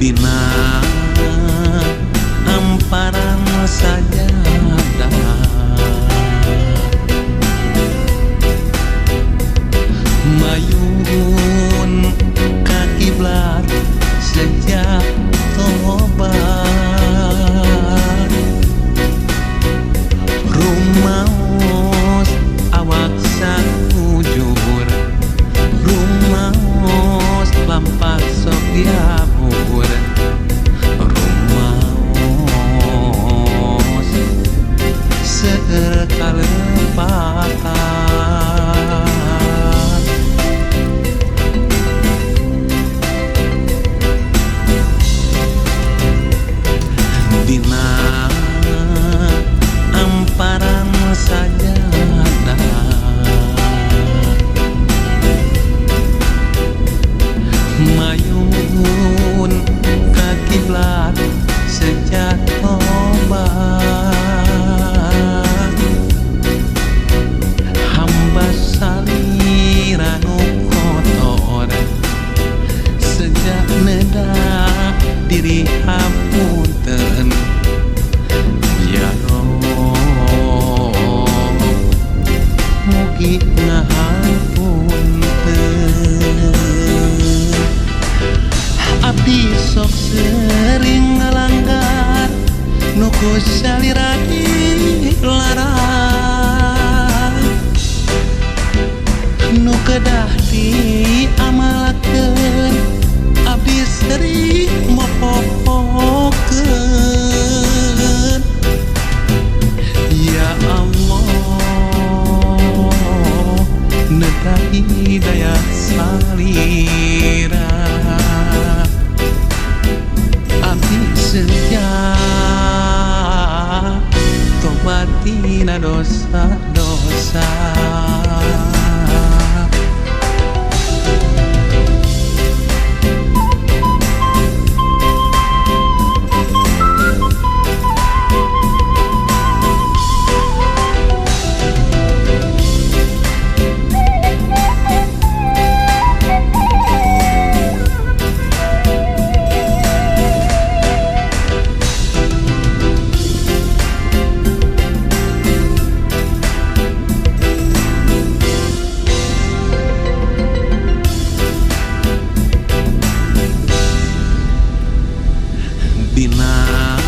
Dina hamparan sajadah mayun ka kiblat sejak tobat rumaos awak sakujur rumaos lampah sok diabur rumaos seueur kalepatan. Dina hamparan sajadah mayun ka kiblat sejak tobat hamba salira nu kotor sejak nedak diri hapunten ya Rob mugi ngahapunten. Abdi sok sering ngalanggar nu ku salira dilarang nu kedah diamalkeun abdi sering mopopokeun. Ya Allah neta hidayah salira abdi sejak tobat tina dosa-dosa. Dina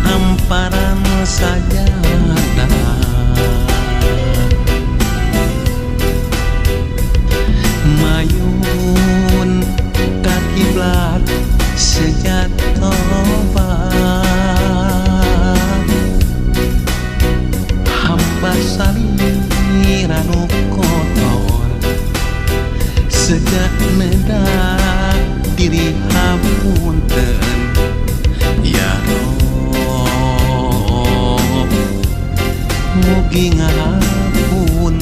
hamparan sajadah mayun ka kiblat sejak tobat hamba salira nu kotor sejak nedak diri hapunten ya Rob mugi ngahapunten.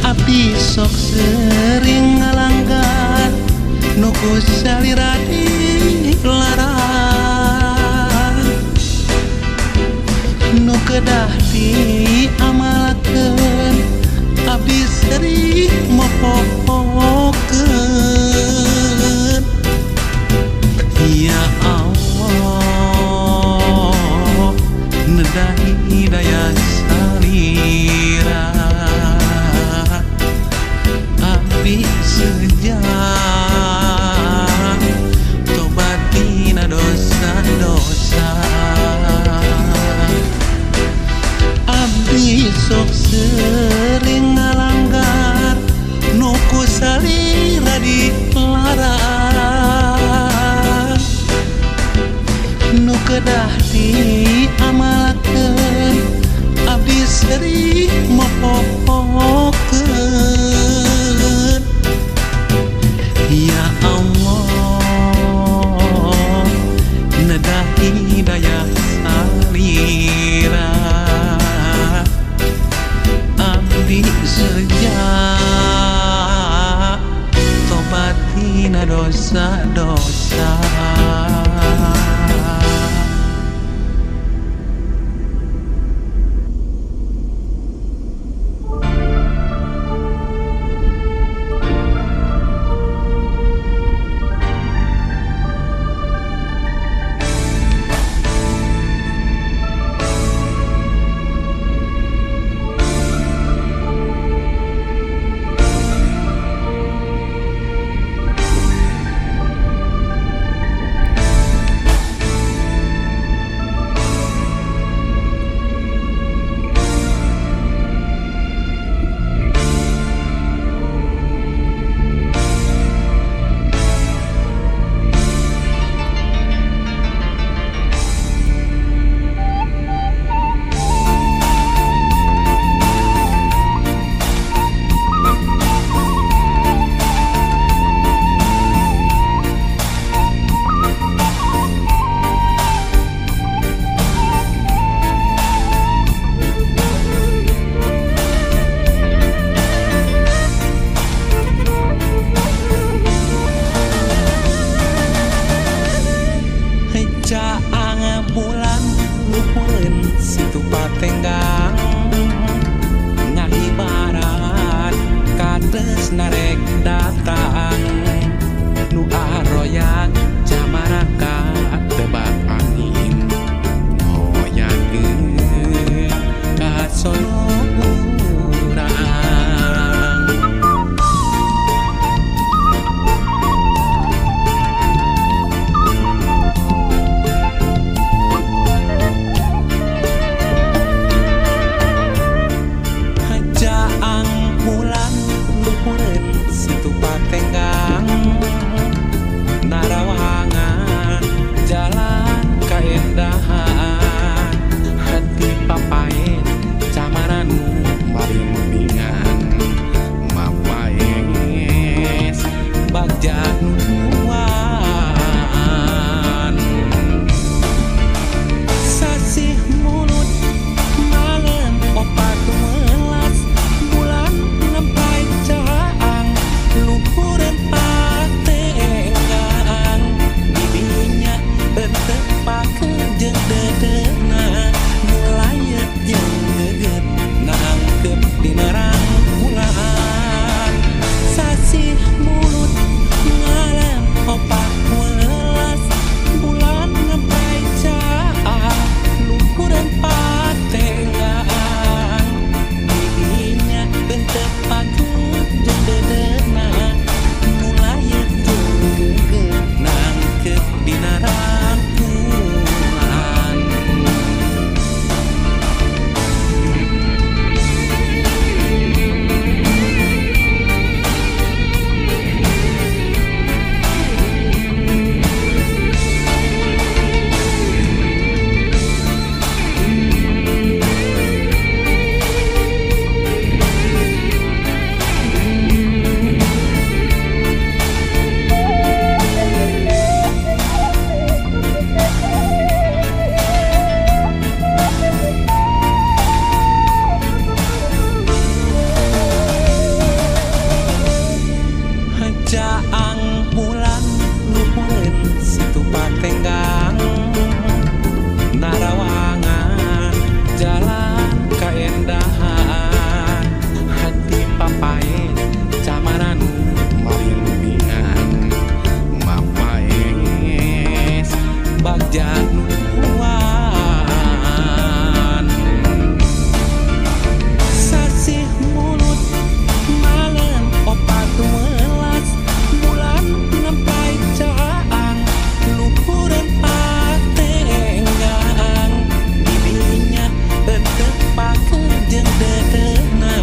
Abdi sok sering ngalanggar nu ku salira dilarang nu kedah diamalkeun abdi sering mopopokeun. Ya Allah nedah hidayah salira abdi sejak tobat tina dosa-dosa. Abdi sok sering ngalanggar nu ku salira dilarang nu kedah diamalkeun abdi sering mopopokeun. Ya Allah nedah hidayah salira abdi sejak tobat tina dosa-dosa. narek datang nu aroyak camaraka tebak angin ngoyakeun ka sono urang. Jaang bulan luhureun situ patenggang narawangan jalan kaendahan hati papae camaranu marimbingan mapaes bagja nutuan sasih mulut malam opat welas bulan nempai caang luhureun patenggang bibinya henteu pakeun jeung dedeuna nu layet jeung geget nangkep dina rangkulan sasih mulut malam opat welas bulan nempai caang luhureun patenggang bibinya henteu pakeun jeung dedeuna nu layet jeung geget nangkep dina rangkulan. Jaang bulan luhureun situ patenggang narawangan jalan kaendahan hati papae camaranu marimbingan mapaes bagja nutuan sasih mulut malam opat welas bulan nempai caang luhureun patenggang bibinya henteu pakeun jeung dedeuna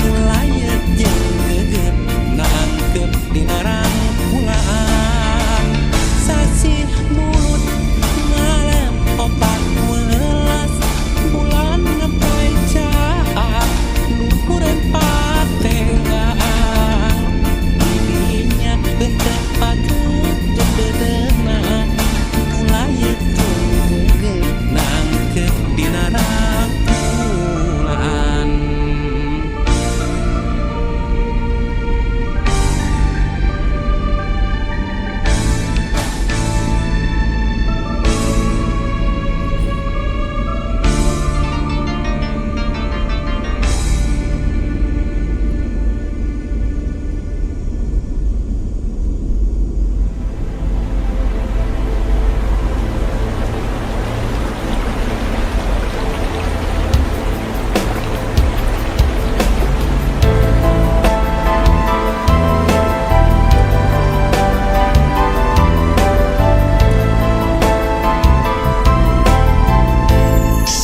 nu layet jeung geget nangkep dina rangkulan sasih mulut malam opat welas bulan nempai caang luhureun patenggang bibinya henteu pakeun jeung dedeuna nu layet jeung geget nangkep dina rangkulan.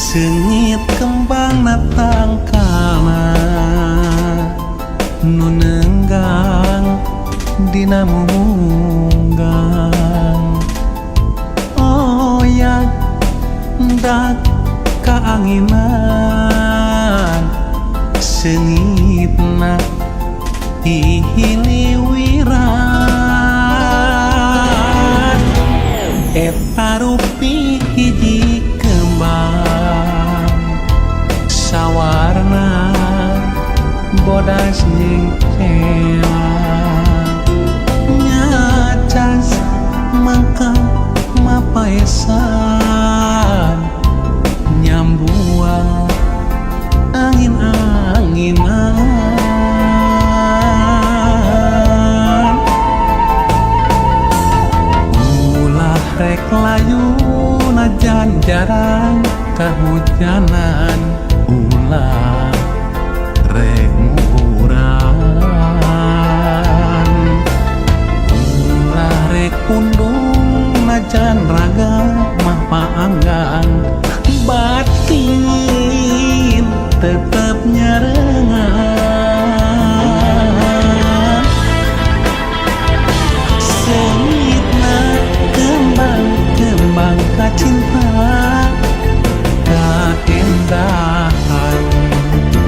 Seungit kembang natangkalna nu nenggang dina mumunggang oyag dak kaanginan seungitna hihiliwiran eta rupi hiji kembang sawarna bodas jeung celang nyacas mangka mapaesan nyambuang angin-anginan. Rek muhuran ulah rek pundung najan raga mah paanggang batin tetep nyarengan seungitna kembang-kembang kacinta kaendahan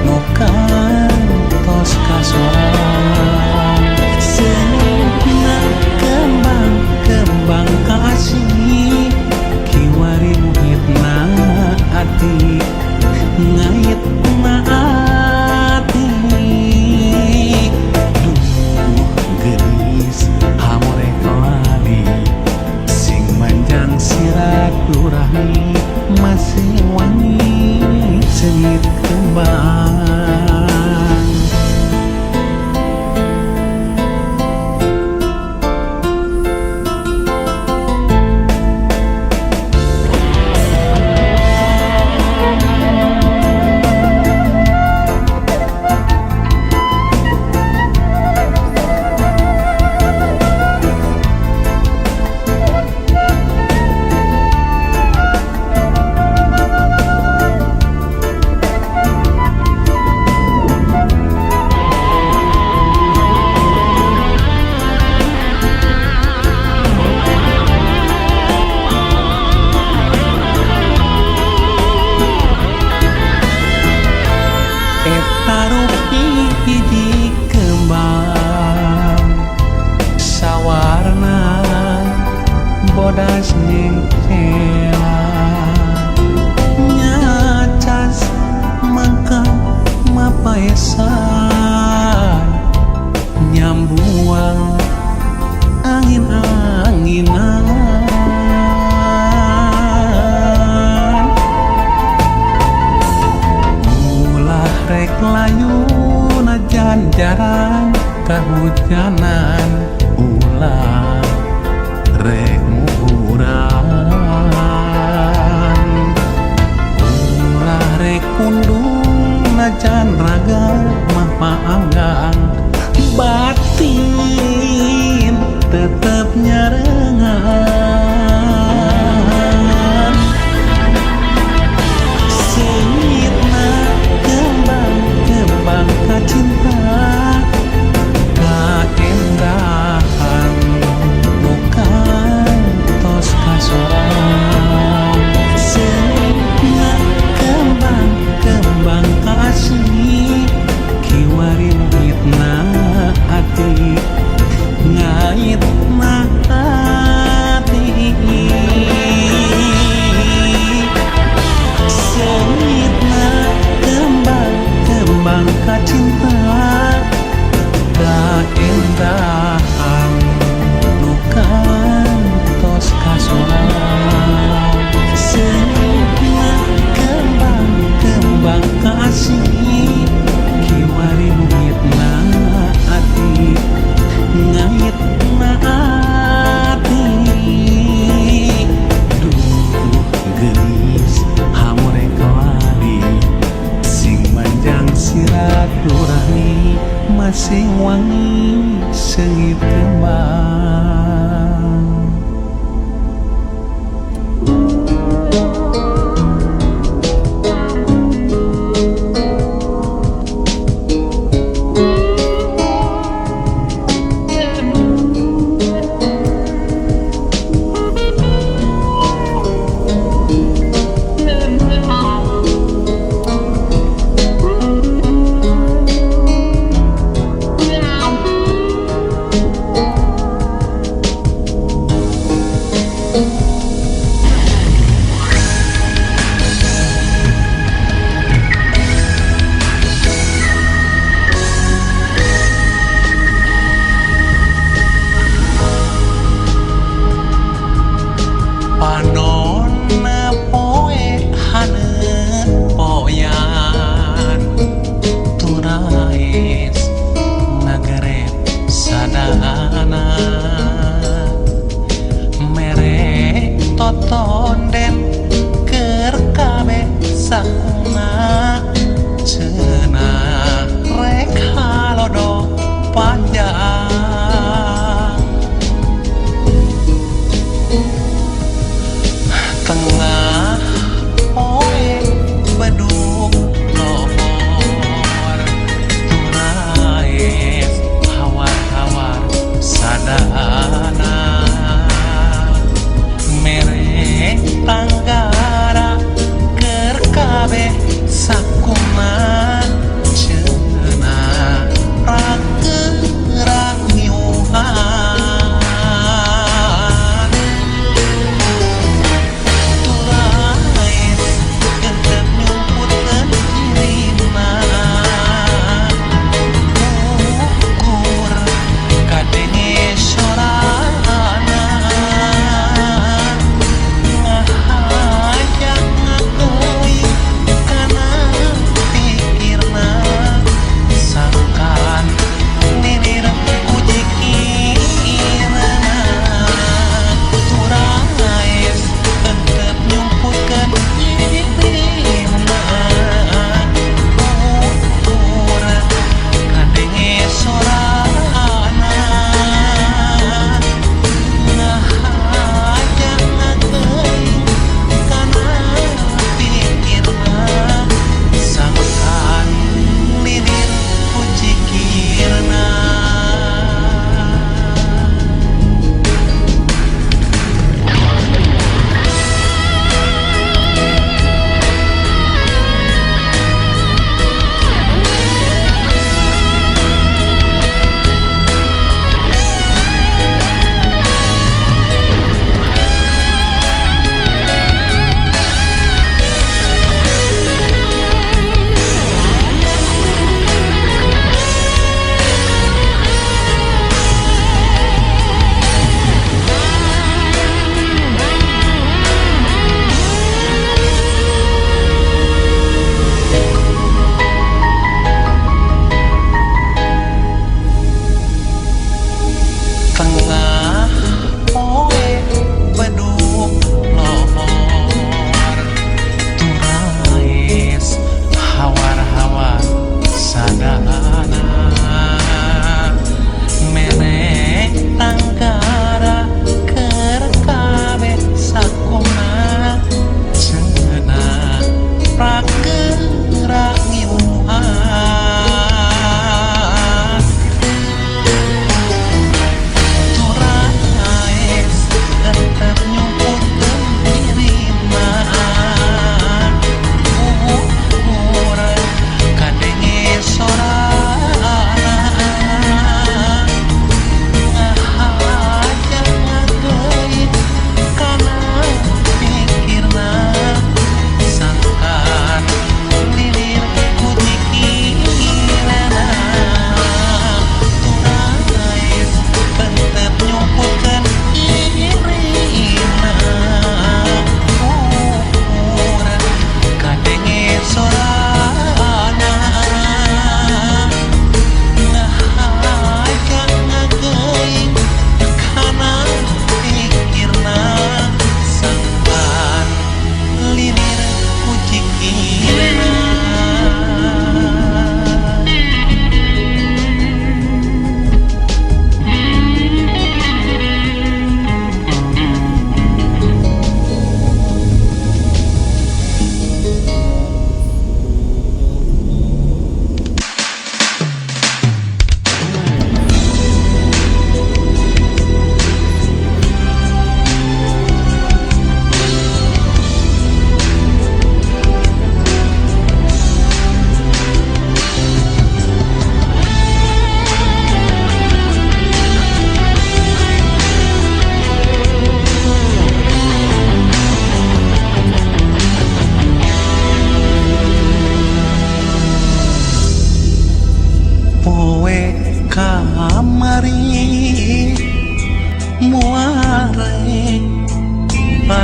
nu kantos kasorang seungitna kembang-kembang kasih kiwari muhitna ati ngaitna ati duh geulis hamore lali sing manjang silaturahmi masih wangi seungit kembang. Eta rupi hiji kembang sawarna bodas jeung cela nyacas mangka mapaesan nyambuang angin-anginan ulah rek layu najan jarang kahujanan ulah rek muhuran ulah rek pundung najan raga mah paanggang batin tetep nyarengan seungitna kembang-kembang kacinta kaendahan nu kantos kasorang seungitna kembang-kembang kasih kiwari muhitna ati ngaitna ati seungitna kembang-kembang kacinta kaendahan nu kantos kasorang seungitna kembang-kembang kasih kiwari muhitna ati ngaitna ati duh geulis hamore lali sing manjang silaturahmi masih wangi seungit kembang.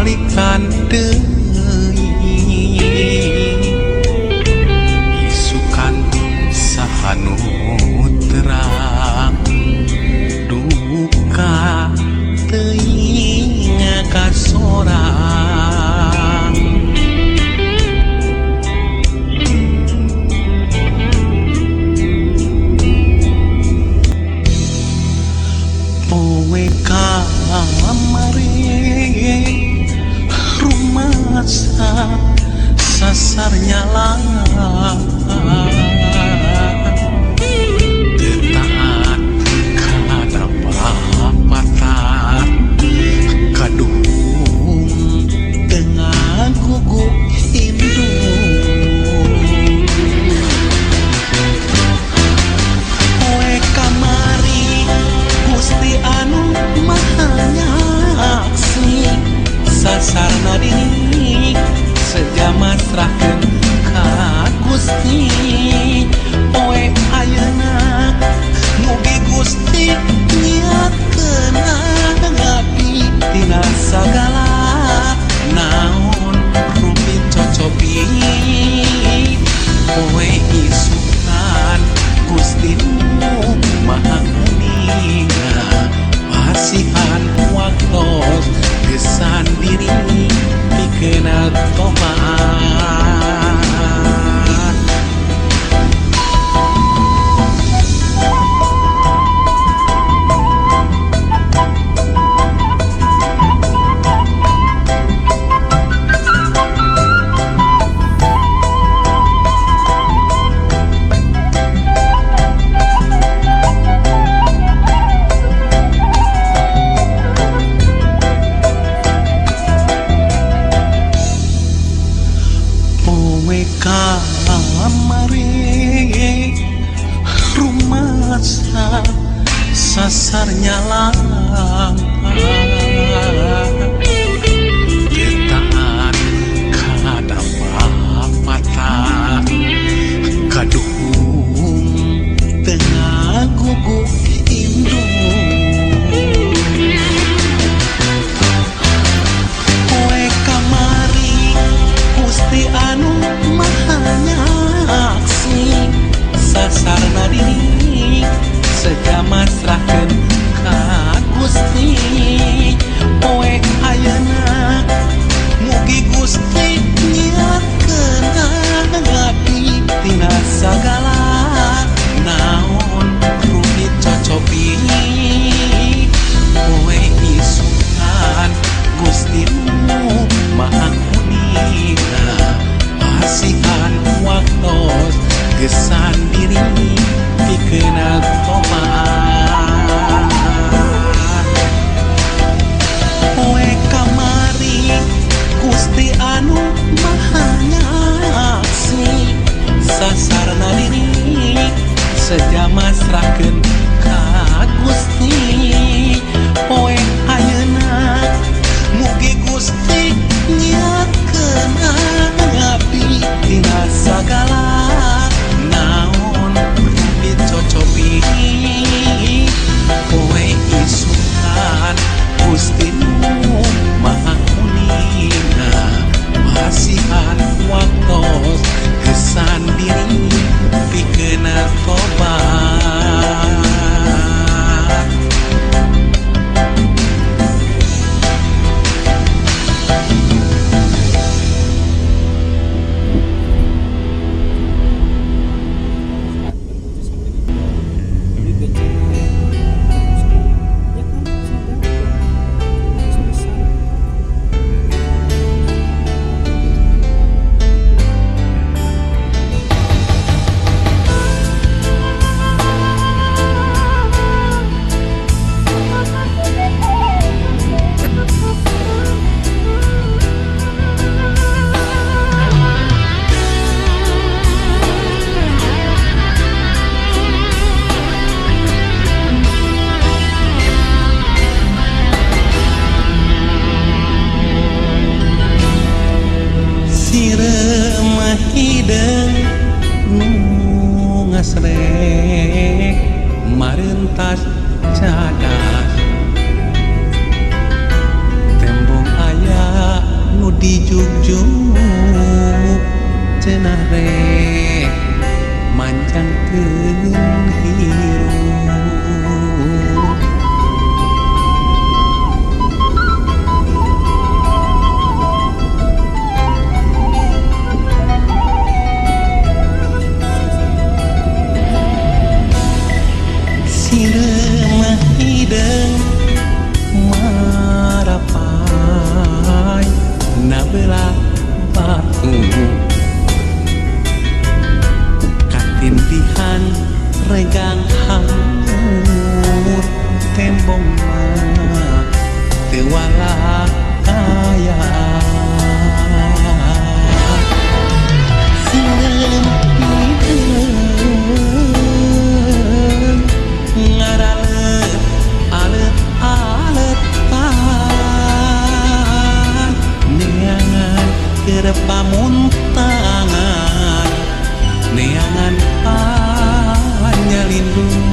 Balikan deui isukan saha nu terang duka teuing ka sorang. Poe kamari rumasa sasar nyala teu taat kana papatah kaduhung teu ngagugu indung. Poe kamari Gusti anu Maha Nyaksi sasarna diri seja masrahkeun ka Gusti. Poe ayeuna mugi Gusti nyiatkeun abdi tina sagala naon rupi cocobi. Poe isukan Gusti nu Maha Uninga pasihan waktos gesan diri pikeun tobat. Poe kamari rumasa sasar nyala teu taat kana papatah kaduhung teu ngagugu indung. Poe kamari Gusti anu Maha Nyaksi sasarna diri seja masrahkeun ka Gusti. Poe ayeuna mugi Gusti nyiatkeun abdi tina sagala naon rupi cocobi. Poe isukan Gusti nu Maha Uninga pasihan waktos gesan diri pikeun tobat. Poe kamari Gusti anu Maha Nyaksi sasarna diri seja masrahkeun ka Gusti. Poe ayeuna mugi Gusti nyiatkeun abdi tina sagala naon rupi cocobi. Poe isukan Gusti nu Maha Uninga pasihan waktos gesan diri pikeun tobat. Hideung marapai nabelah batu katindihan regang haur tembong mah teu walakaya sineun hideung ngaraleut alet-aletan neangan keur pamuntangan neangan panyalindung.